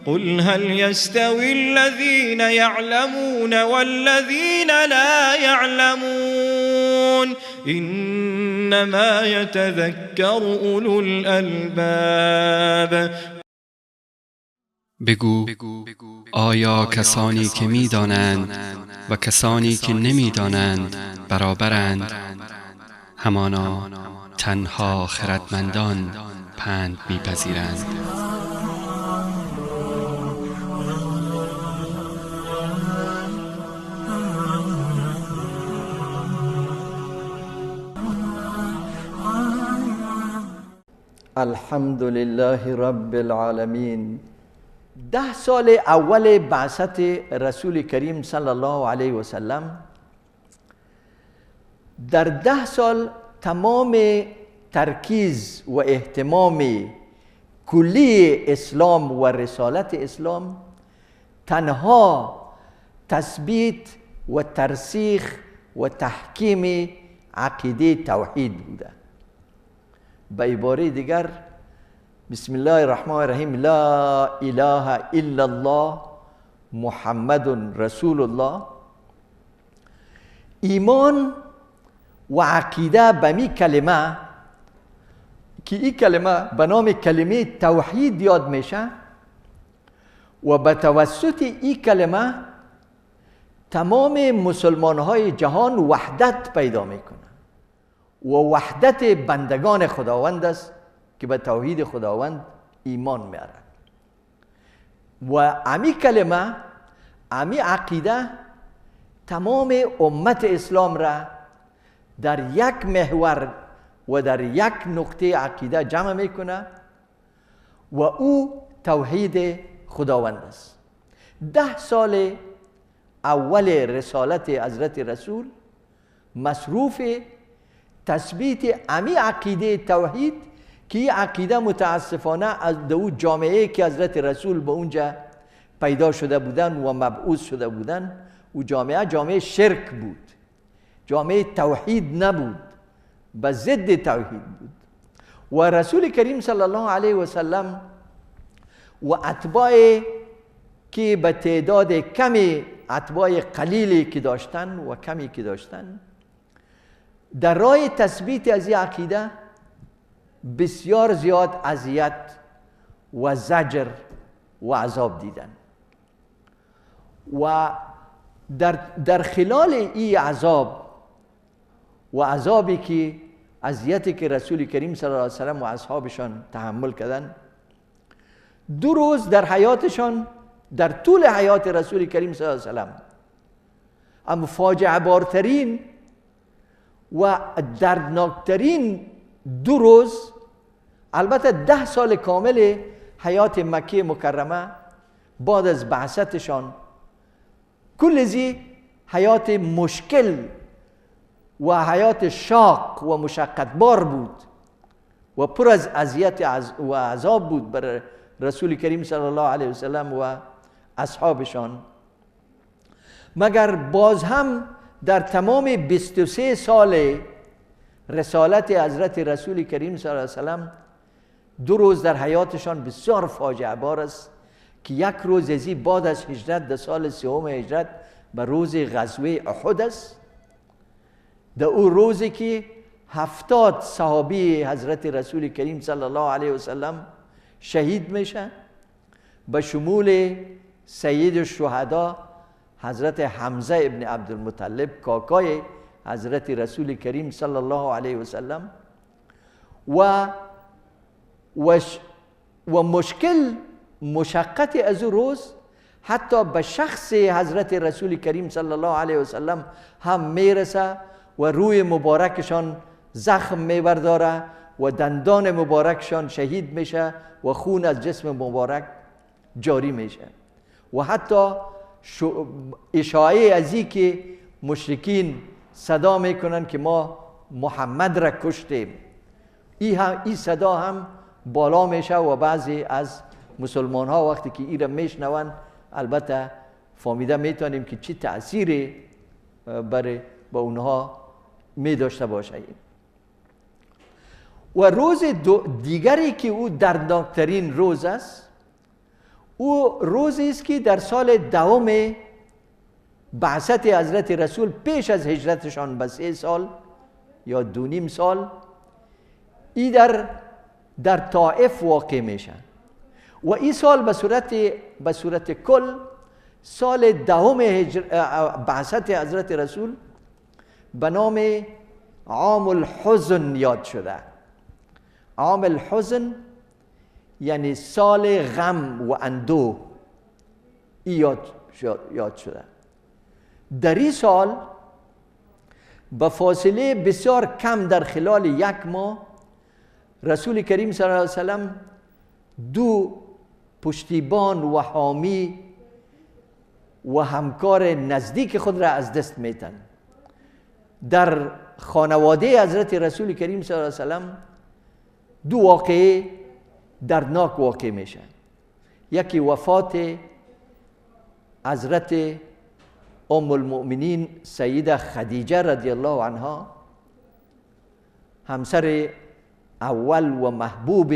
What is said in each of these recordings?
قل هل يستوي الذين يعلمون والذين لا يعلمون إنما يتذكر أولو الألباب. بگو آیا کسانی که می‌دانند و کسانی که نمی‌دانند برابرند؟ همانا تنها خردمندان پند می‌پذیرند. الحمد لله رب العالمین. 10 سال اول بعثت رسول کریم صلی الله علیه و سلم، در 10 سال تمام ترکیز و اهتمام کلی اسلام و رسالت اسلام تنها تثبیت و ترسیخ و تحکیم عقیده توحید بوده. به عباره دیگر، بسم الله الرحمن الرحیم، لا اله الا الله محمد رسول الله. ایمان و عقیده به می کلمه که این کلمه به نام کلمه توحید یاد میشه و به توسط این کلمه تمام مسلمان های جهان وحدت پیدا میکنه و وحدت بندگان خداوند است که به توحید خداوند ایمان میارند. و امی کلمه، امی عقیده تمام امت اسلام را در یک محور و در یک نقطه عقیده جمع میکنه و او توحید خداوند است. 10 سال اول رسالت حضرت رسول مصروف تثبیت امی عقیده توحید که این عقیده متاسفانه از دو جامعه که حضرت رسول به اونجا پیدا شده بودن و مبعوث شده بودن، او جامعه جامعه شرک بود، جامعه توحید نبود، به ضد توحید بود. و رسول کریم صلی الله علیه و سلم و اتباع که به تعداد کمی، اتباع قلیلی که داشتن و کمی که داشتن، در راه تثبیت از این عقیده بسیار زیاد اذیت و زجر و عذاب دیدن و در خلال این عذاب و عذابی که اذیتی که رسول کریم صلی الله علیه و سلم و اصحابشان تحمل کردن، 2 روز در حیاتشان، در طول حیات رسول کریم صلی الله علیه و سلم، اما فاجعه بارترین و دردناکترین 2 روز، البته 10 سال کامل حیات مکه مکرمه بعد از بعثتشان، کل زی حیات مشکل و حیات شاق و مشقت بار بود و پر از اذیت و عذاب بود بر رسول کریم صلی الله علیه و سلم و اصحابشان. مگر باز هم در تمام 23 سال رسالت حضرت رسول کریم صلی الله علیه و سلم 2 روز در حیاتشان بسیار فاجعه بار است که یک روز ازی بعد از هجرت در سال 3 هجرت به روز غزوه احد است. در او روزی که 70 صحابی حضرت رسول کریم صلی الله علیه و سلم شهید میشه، به شمول سید الشهدا حضرت حمزه ابن عبدالمطلب کاکای حضرت رسول کریم صلی الله علیه و سلم. و و مشکل مشقت از او روز حتی به شخص حضرت رسول کریم صلی الله علیه و سلم هم میرسه و روی مبارکشان زخم میبرداره و دندان مبارکشان شهید میشه و خون از جسم مبارک جاری میشه. و حتی اشاعه از این که مشرکین صدا میکنن که ما محمد را کشتیم ای صدا هم بالا میشه و بعضی از مسلمان ها وقتی که ای را میشنون البته فهمیده میتونیم که چی تأثیری برای با اونها می داشته باشه. و روز دیگری که او دردناکترین روز است، او روزی است که در سال دوم بعثت حضرت رسول پیش از هجرتشان به 3 سال یا 2.5 سال ای در طائف واقع میشه و این سال به صورت کل سال دهم بعثت حضرت رسول به نام عام الحزن یاد شده. عام الحزن یعنی سال غم و اندوه یاد شده. در این سال به فاصله بسیار کم در خلال 1 ماه رسول کریم صلی الله علیه وسلم 2 پشتیبان و حامی و همکار نزدیک خود را از دست میتن. در خانواده حضرت رسول کریم صلی الله علیه وسلم 2 واقعه دردناک واقع میشه. یکی وفات حضرت ام المؤمنین سیده خدیجه رضی الله عنها، همسر اول و محبوب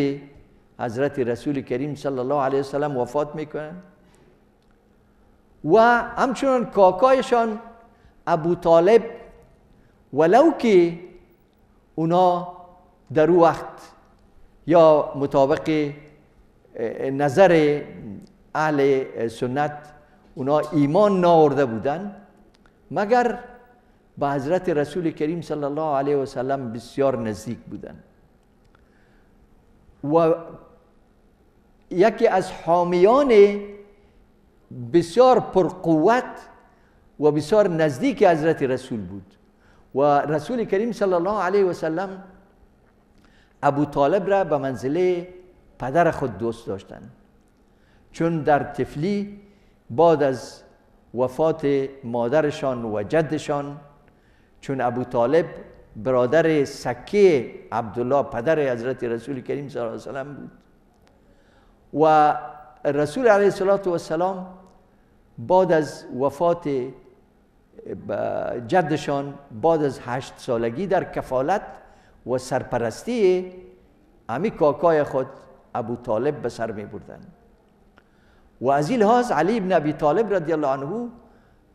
حضرت رسول کریم صلی الله علیه وسلم وفات میکنن و همچنان کاکایشان ابو طالب، ولو که اونا در او وقت یا مطابق نظر اهل سنت اونا ایمان ناورده بودن، مگر به حضرت رسول کریم صلی الله علیه وسلم بسیار نزدیک بودن و یکی از حامیان بسیار پرقوت و بسیار نزدیک حضرت رسول بود و رسول کریم صلی الله علیه وسلم ابو طالب را به منزله پدر خود دوست داشتند، چون در طفلی بعد از وفات مادرشان و جدشان، چون ابو طالب برادر سکه عبدالله پدر حضرت رسول کریم صلی الله علیه وسلم بود و رسول علیه السلام بعد از وفات جدشان بعد از 8 سالگی در کفالت و سرپرستی امی کاکای خود ابو طالب به سر می بردن و از این لحاظ علی بن ابی طالب رضی الله عنه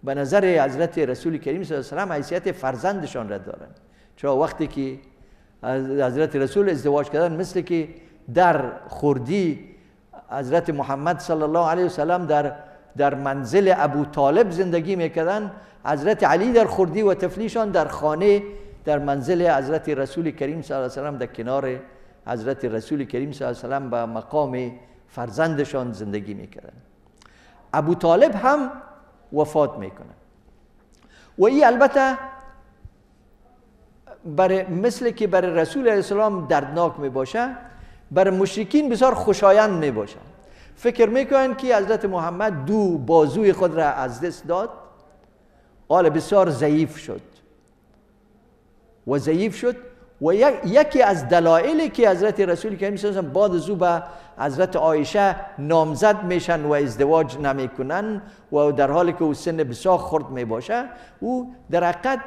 به نظر حضرت رسول کریم صلی الله علیه و سلم حیثیت فرزندشان را دارند. چرا وقتی که حضرت رسول ازدواج کردن، مثل که در خردی حضرت محمد صلی الله علیه و سلم در منزل ابو طالب زندگی میکردن، حضرت علی در خردی و طفلیشان در خانه در منزل حضرت رسول کریم صلی الله علیه و سلم در کنار حضرت رسول کریم صلی الله علیه و سلم به مقام فرزندشان زندگی میکردن. ابو طالب هم وفات میکنه و این البته برای مثل که برای رسول علیه السلام دردناک میباشه، برای مشرکین بسیار خوشایند میباشه. فکر میکنن که حضرت محمد 2 بازوی خود را از دست داد، حال بسیار ضعیف شد و ضعیف شد و یکی از دلایلی که حضرت رسول کریم صلی الله علیه و بعد از او به حضرت عایشه نامزد میشن و ازدواج نمیکنن و در حالی که او سن بسیار خرد میباشه، او در حقیقت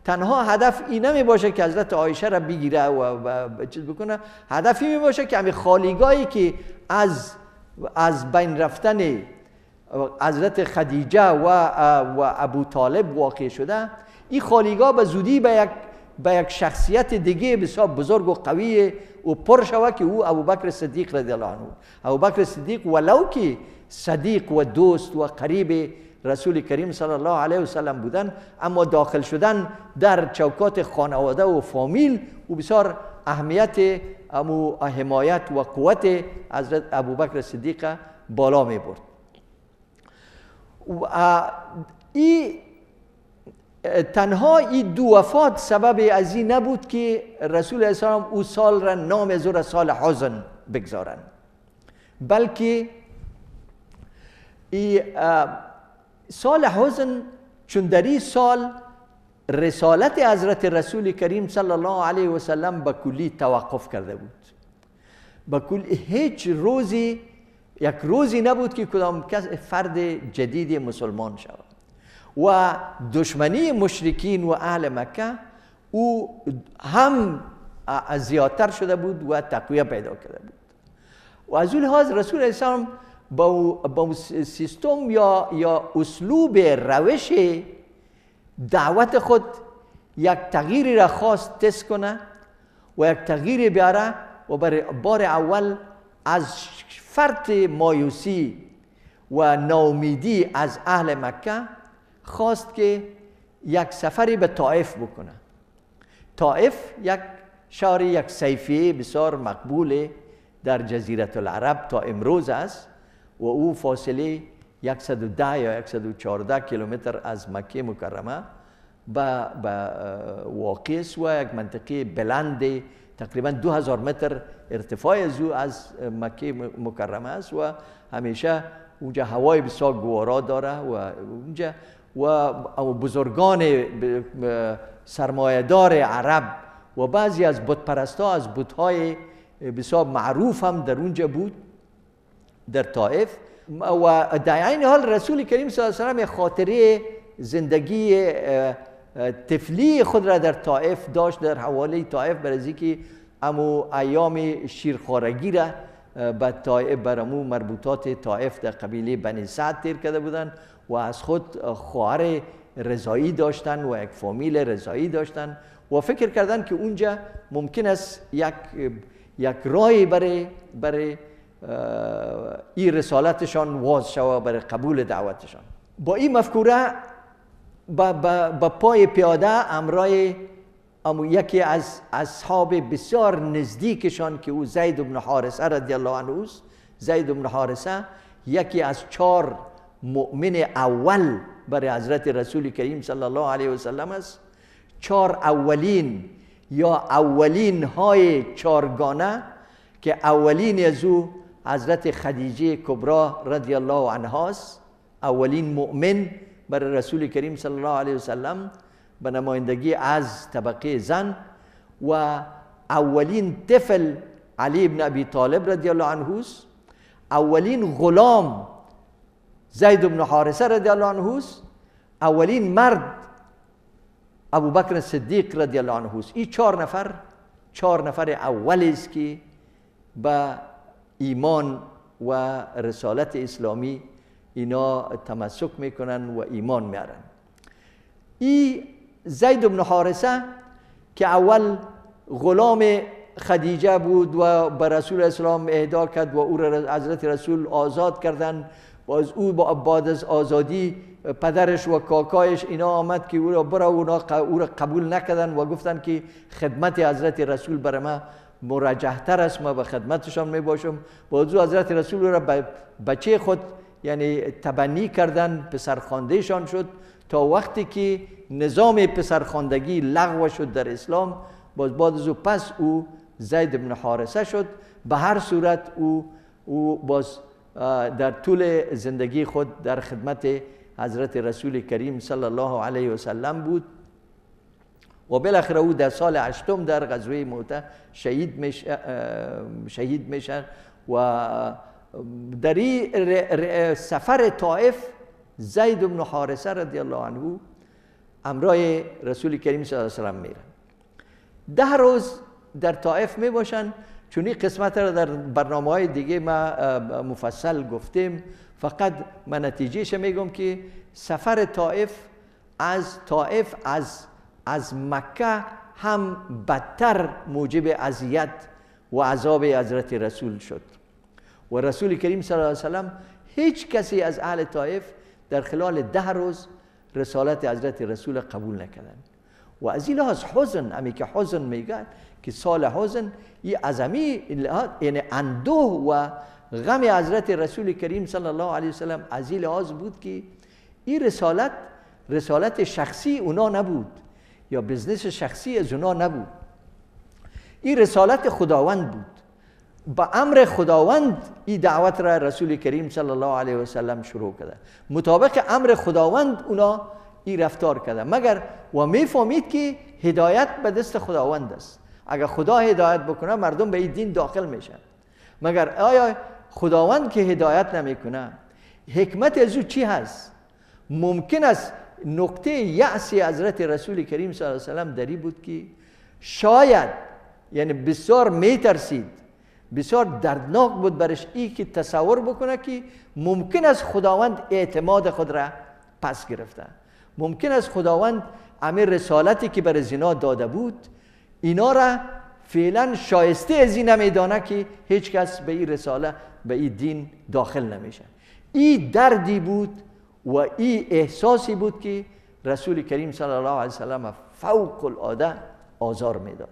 تنها هدف این نمی باشه که حضرت عایشه را بگیره و چیز بکنه، هدفی می باشه که همین خالیگاهی که از بین رفتن حضرت خدیجه و ابو طالب واقع شده، این خالیگاه به زودی به یک شخصیت دیگه بسیار بزرگ و قوی و پر شوه که او ابوبکر صدیق رضی الله عنه. ابوبکر صدیق ولو که صدیق و دوست و قریب رسول کریم صلی الله علیه و سلم بودن، اما داخل شدن در چوکات خانواده و فامیل و بسیار اهمیت امو حمایت و قوت حضرت ابوبکر صدیق بالا می برد. و ای تنها این 2 وفات سبب از این نبود که رسول اسلام او سال را نام از او را سال حزن بگذارند، بلکه ای سال حزن چون در این سال رسالت حضرت رسول کریم صلی الله علیه و سلم به کلی توقف کرده بود. به کلی هیچ روزی، یک روزی نبود که کدام کس فرد جدید مسلمان شود و دشمنی مشرکین و اهل مکه او هم زیادتر شده بود و تقویه پیدا کرده بود. و از اون لحاظ رسول اسلام با سیستم یا اسلوب روش دعوت خود یک تغییری را خواست تست کنه و یک تغییری بیاره و برای بار اول از فرط مایوسی و ناامیدی از اهل مکه خواست که یک سفری به طائف بکنه. طائف یک شهر، یک صیفیه بسیار مقبول در جزیره العرب تا امروز است و او فاصله 110 یا 114 کیلومتر از مکه مکرمه به واقع است و یک منطقه بلند تقریبا 2000 متر ارتفاع از مکه مکرمه است و همیشه اونجا هوای بسیار گوارا داره و اونجا و بزرگان سرمایه‌دار عرب و بعضی از بتپرست‌ها از بت‌های بسیار معروف هم در اونجا بود در طائف. و در عین حال رسول کریم صلی الله علیه و سلم خاطره زندگی طفلی خود را در طائف داشت، در حوالی طائف، برای که امو ایام شیرخوارگی را به طائف بر امو مربوطات طائف در قبیله بنی سعد تیر کرده بودند و از خود خواهر رضایی داشتن و یک فامیل رضایی داشتن و فکر کردن که اونجا ممکن است یک راهی برای این رسالتشان واز شود، برای قبول دعوتشان. با این مفکوره با پای پیاده امرای یکی از اصحاب بسیار نزدیکشان که او زید بن حارثه رضی الله عنه است. زید بن حارثه یکی از 4 مؤمن اول برای حضرت رسول کریم صلی الله علیه و سلم است. 4 اولین یا اولین های چارگانه که اولین از او حضرت خدیجه کبرا رضی الله عنها است، اولین مؤمن برای رسول کریم صلی الله علیه و سلم به نمایندگی از طبقه زن، و اولین طفل علی بن ابی طالب رضی الله عنه است، اولین غلام زید بن حارثه رضی الله عنه است، اولین مرد ابوبکر صدیق رضی الله عنه است. این 4 نفر اول است که به ایمان و رسالت اسلامی اینا تمسک میکنن و ایمان میارن. این زید بن حارثه که اول غلام خدیجه بود و به رسول اسلام اهدا کرد و او را حضرت رسول آزاد کردن، باز او بعد از آزادی پدرش و کاکایش اینا آمد که او را برا، او را قبول نکردن و گفتن که خدمت حضرت رسول بر ما مرجح تر است، ما به خدمتشان می باشم. باز او حضرت رسول را به بچه خود یعنی تبنی کردن، پسرخواندهشان شد تا وقتی که نظام پسرخواندگی لغو شد در اسلام. باز بعد از او پس او زید بن حارثه شد. به هر صورت او باز در طول زندگی خود در خدمت حضرت رسول کریم صلی الله علیه و سلم بود و بالاخره او در سال 8 در غزوه موته شهید میشه. و در این سفر طائف زید بن حارثه رضی الله عنه امرای رسول کریم صلی الله علیه و سلم میرن. 10 روز در طائف می باشن. چون این قسمت را در برنامه های دیگه ما مفصل گفتیم، فقط من نتیجهش میگم که سفر طائف از طائف از مکه هم بدتر موجب اذیت و عذاب حضرت رسول شد و رسول کریم صلی الله علیه و سلم هیچ کسی از اهل طائف در خلال 10 روز رسالت حضرت رسول قبول نکردند. و از این لحاظ حزن، همی که حزن میگن که سال حزن، این از همی یعنی اندوه و غم حضرت رسول کریم صلی الله علیه و سلم از این لحاظ بود که این رسالت رسالت شخصی اونا نبود یا business شخصی از اونا نبود، این رسالت خداوند بود. با امر خداوند این دعوت را رسول کریم صلی الله علیه و سلم شروع کرده. مطابق امر خداوند اونا این رفتار کرده. مگر و میفهمید که هدایت به دست خداوند است. اگر خدا هدایت بکنه مردم به این دین داخل میشن. مگر آیا خداوند که هدایت نمیکنه، حکمت از او چی هست؟ ممکن است نقطه یأس حضرت رسول کریم صلی الله علیه و سلم دری بود که شاید، یعنی بسیار میترسید، بسیار دردناک بود برش ای که تصور بکنه که ممکن است خداوند اعتماد خود را پس گرفته، ممکن است خداوند امیر رسالتی که بر زینا داده بود اینا را فعلا شایسته از این نمیدانه که هیچ کس به این رساله، به این دین داخل نمیشه. این دردی بود و این احساسی بود که رسول کریم صلی الله علیه وسلم فوق العاده آزار میداد.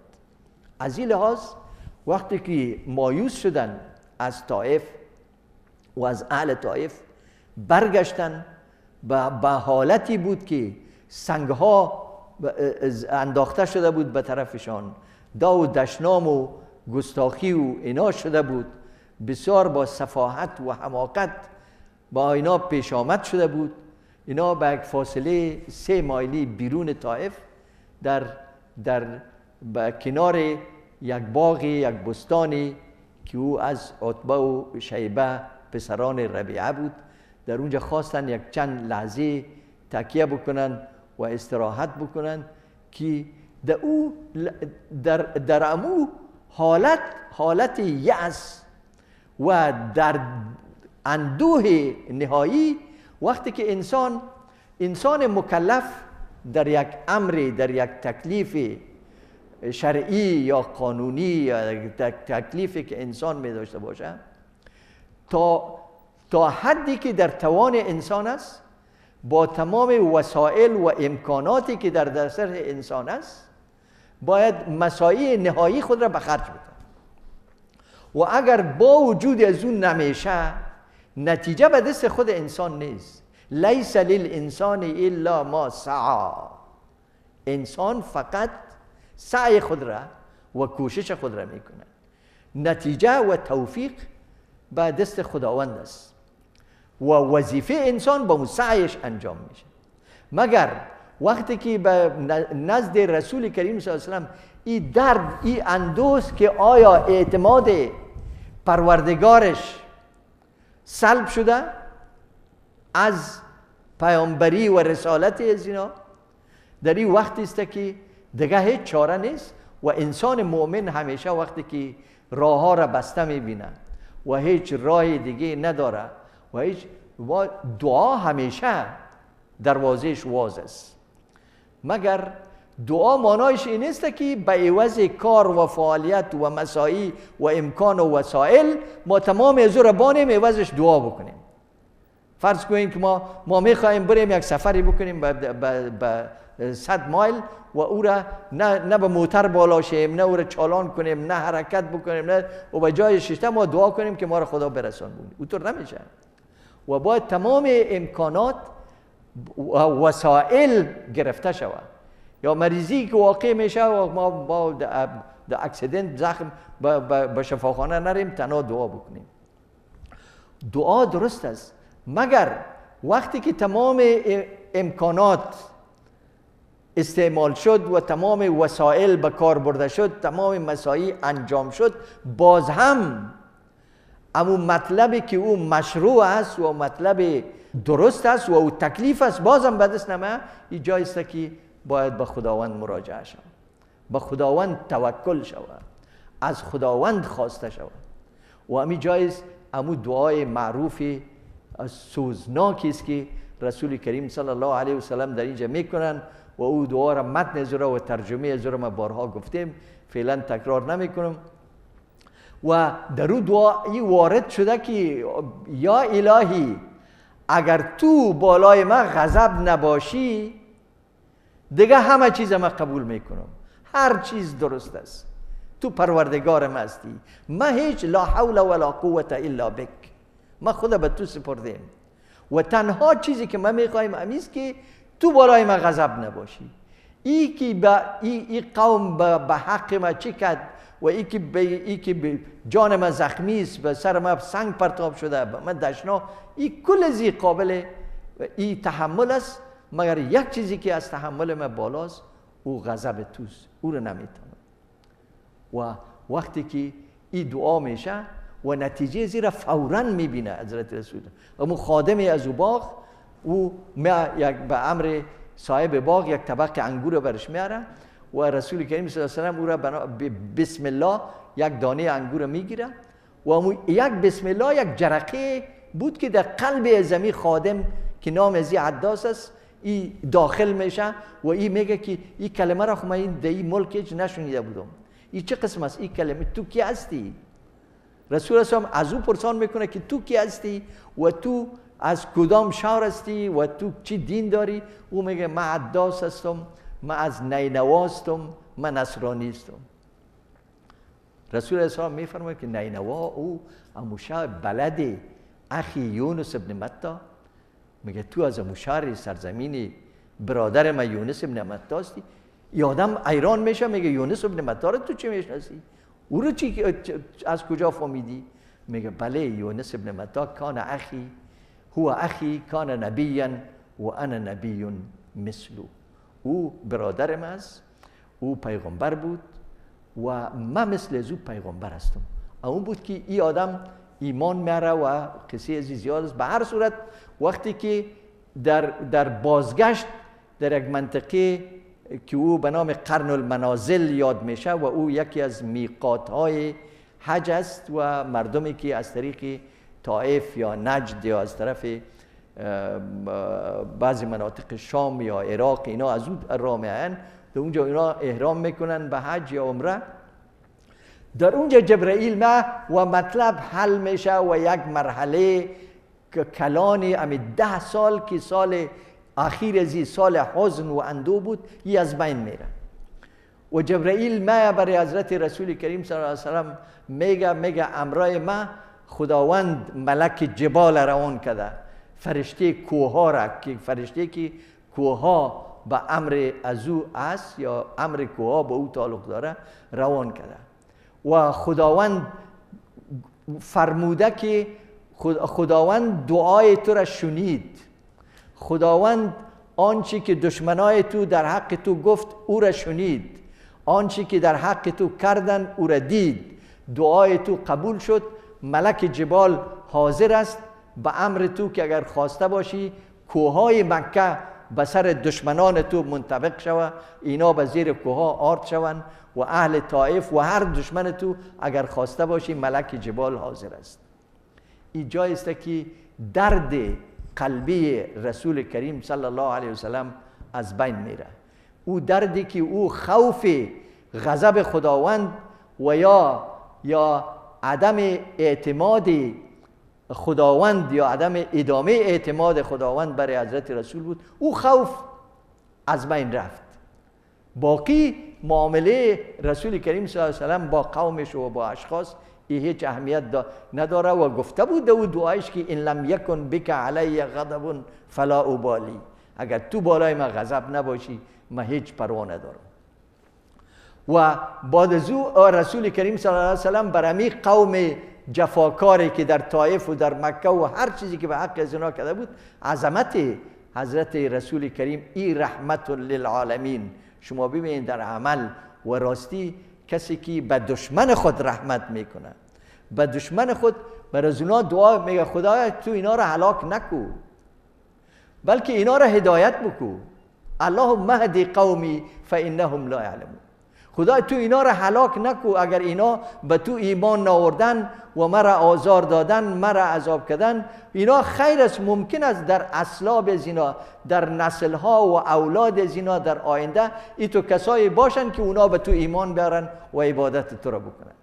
از این لحاظ وقتی که مایوس شدن از طائف و از اهل طائف برگشتن، به حالتی بود که سنگها انداخته شده بود به طرفشان، دا و دشنام و گستاخی و اینا شده بود، بسیار با سفاهت و حماقت با اینا پیش آمد شده بود. اینا به یک فاصله 3 مایلی بیرون طائف در به کنار یک باغی، یک بستانی که او از عتبه و شیبه پسران ربیعه بود، در اونجا خواستن یک چند لحظه تکیه بکنن و استراحت بکنن که در او در امو حالت یأس و در اندوه نهایی، وقتی که انسان مکلف در یک امر، در یک تکلیف شرعی یا قانونی یا تکلیفی که انسان می داشته باشه، تا حدی که در توان انسان است، با تمام وسایل و امکاناتی که در دسترس انسان است، باید مساعی نهایی خود را به خرج بده. و اگر با وجود از اون نمیشه، نتیجه به دست خود انسان نیست. لیس للانسان الا ما سعی. انسان فقط سعی خود را و کوشش خود را میکنه، نتیجه و توفیق به دست خداوند است و وظیفه انسان با سعیش انجام میشه. مگر وقتی که به نزد رسول کریم صلی الله علیه و سلم این درد، این اندوز که آیا اعتماد پروردگارش سلب شده از پیامبری و رسالت از اینا، در این وقتی است که دیگه هیچ چاره نیست و انسان مؤمن همیشه وقتی که راه ها را بسته میبینه و هیچ راه دیگه نداره و هیچ، دعا همیشه دروازهش واز است. مگر دعا معنایش این است که به عوض کار و فعالیت و مساعی و امکان و وسایل ما تمام از او را بانیم، عوضش دعا بکنیم. فرض کنیم که ما میخواهیم بریم یک سفری بکنیم به 100 مایل و او را نه به موتر بالا شیم، نه او را چالان کنیم، نه حرکت بکنیم، نه و به جای ششته ما دعا کنیم که ما را خدا برسان. اونطور نمیشه و باید تمام امکانات و وسایل گرفته شود. یا مریضی که واقع میشه و ما با در اکسیدنت زخم به شفاخانه نریم، تنها دعا بکنیم. دعا درست است، مگر وقتی که تمام امکانات استعمال شد و تمام وسایل به کار برده شد، تمام مساعی انجام شد، باز هم امو مطلبی که او مشروع است و مطلب درست است و او تکلیف است، بازم به دست نمه. این جایی است که باید به خداوند مراجعه شود، به خداوند توکل شود، از خداوند خواسته شود. و امی جایی است امو دعای معروف سوزناکی است که رسول کریم صلی الله علیه و سلم در اینجا میکنن و او دعا را متن از و ترجمه از را ما بارها گفتیم، فعلا تکرار نمیکنم. و در او دعا این وارد شده که یا الهی اگر تو بالای من غضب نباشی، دیگه همه چیز من قبول میکنم، هر چیز درست است، تو پروردگار من هستی، من هیچ لا حول ولا قوت الا بک، من خدا به تو سپردیم و تنها چیزی که من میخوایم امیست که تو بالای من غضب نباشی. ای که با ای قوم به حق ما چه کرد و ای که به جان من زخمی است، به سر من سنگ پرتاب شده، به من دشنا، ای کل زی قابل ای تحمل است. مگر یک چیزی که از تحمل من بالاست او غضب توست، او رو نمیتونم. و وقتی که این دعا میشه و نتیجه زیرا فوراً میبینه حضرت رسول، اما خادم از او باغ او یک به امر صاحب باغ یک طبق انگور برش میاره و رسول کریم صلی الله علیه و سلم او را بسم الله یک دانه انگور میگیره و یک بسم الله یک جرقه بود که در قلب زمین خادم که نام ازی عداس است ای داخل میشه و ای میگه که این کلمه را خب من این در این ملک هیچ نشنیده بودم، این چه قسم است این کلمه، تو کی هستی؟ رسول الله از او پرسان میکنه که تو کی هستی و تو از کدام شهر هستی و تو چی دین داری؟ او میگه من عداس هستم، من از نینوا هستم، من نصرانی هستم. رسول الله میفرماید که نینوا او امو شهر بلد اخی یونس ابن متی، میگه تو از امو شهر سرزمین برادر من یونس ابن متی هستی. ای آدم ایران میشه، میگه یونس ابن متی رو تو چی میشناسی؟ او رو چی از کجا فهمیدی؟ میگه بله یونس ابن متی کان اخی، هو اخی کان نبیا و انا نبی مثلو، او برادر من است، او پیغمبر بود و من مثل از او پیغمبر هستم. اون بود که ای آدم ایمان میاره و قصه از زیاد است. به هر صورت وقتی که در بازگشت در یک منطقه که او به نام قرن المنازل یاد میشه و او یکی از میقات های حج است و مردمی که از طریق طائف یا نجد یا از طرف بعضی مناطق شام یا عراق اینا از او راه میآیند، در اونجا اینا احرام میکنن به حج یا عمره. در اونجا جبرئیل ما و مطلب حل میشه و یک مرحله کلانی امی 10 سال که سال اخیر ازی سال حزن و اندو بود ای از بین میره و جبرئیل ما برای حضرت رسول کریم صلی الله علیه وسلم میگه امرای ما خداوند ملک جبال روان کرده، فرشته کوه را، که فرشته که کوه به امر از او است یا امر کوه به او تعلق داره روان کرده و خداوند فرموده که خداوند دعای تو را شنید، خداوند آنچه که دشمنای تو در حق تو گفت او را شنید، آنچه که در حق تو کردن او را دید، دعای تو قبول شد، ملک جبال حاضر است به امر تو که اگر خواسته باشی کوههای مکه به سر دشمنان تو منطبق شوه، اینا به زیر کوهها آرد شوند و اهل طائف و هر دشمن تو اگر خواسته باشی ملک جبال حاضر است. این جای است که درد قلبی رسول کریم صلی الله علیه وسلم از بین میره، او دردی که او خوف غضب خداوند و یا عدم اعتماد خداوند یا عدم ادامه اعتماد خداوند برای حضرت رسول بود، او خوف از بین رفت. باقی معامله رسول کریم صلی الله علیه وسلم با قومش و با اشخاص ای هیچ اهمیت نداره و گفته بود او دعایش که این لم یکن بک علی غضب فلا ابالی، اگر تو بالای من غضب نباشی من هیچ پروا ندارم. و بعد از او رسول کریم صلی الله علیه وسلم بر امی قوم جفاکاری که در طائف و در مکه و هر چیزی که به حق از اینا کرده بود، عظمت حضرت رسول کریم ای رحمت للعالمین، شما ببینید در عمل و راستی کسی که به دشمن خود رحمت میکنه، به دشمن خود بر از اونا دعا میگه خدایا تو اینا را هلاک نکو بلکه اینا را هدایت بکو، اللهم اهدی قومی فانهم لا یعلمون، خدای تو اینا را هلاک نکو، اگر اینا به تو ایمان ناوردن و مرا آزار دادن، مرا عذاب کردن، اینا خیر است، ممکن است در اسلاب از اینا، در نسل ها و اولاد از اینا در آینده ای تو کسایی باشن که اونا به تو ایمان بیارن و عبادت تو را بکنن،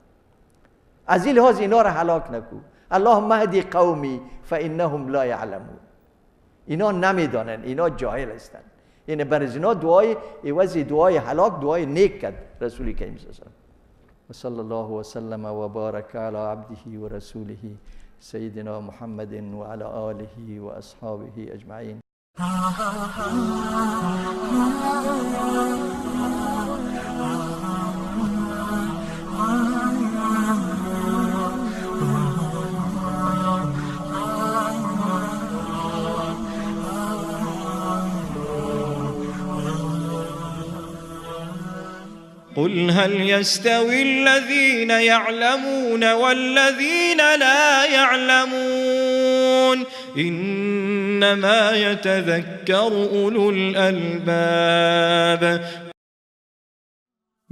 از این لحاظ اینا را هلاک نکو، اللهم اهدی قومی فانهم لا یعلمون، اینا نمیدانن، اینا جاهل هستند. یعنی بر از اینا دعای عوض دعای هلاک دعای نیک کرد رسول کریم صلی الله علیه و سلم. و صلی الله و سلم و بارک علی عبده و رسوله سیدنا محمد و علی آله و اصحابه اجمعین. قل هل يستوي الذين يعلمون والذين لا يعلمون إنما يتذكر أولو الألباب.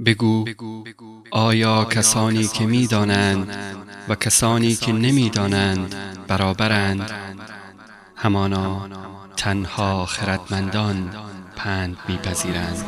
بگو آیا کسانی که می‌دانند و کسانی که نمی‌دانند برابرند؟ همانا تنها خردمندان پند می‌پذیرند.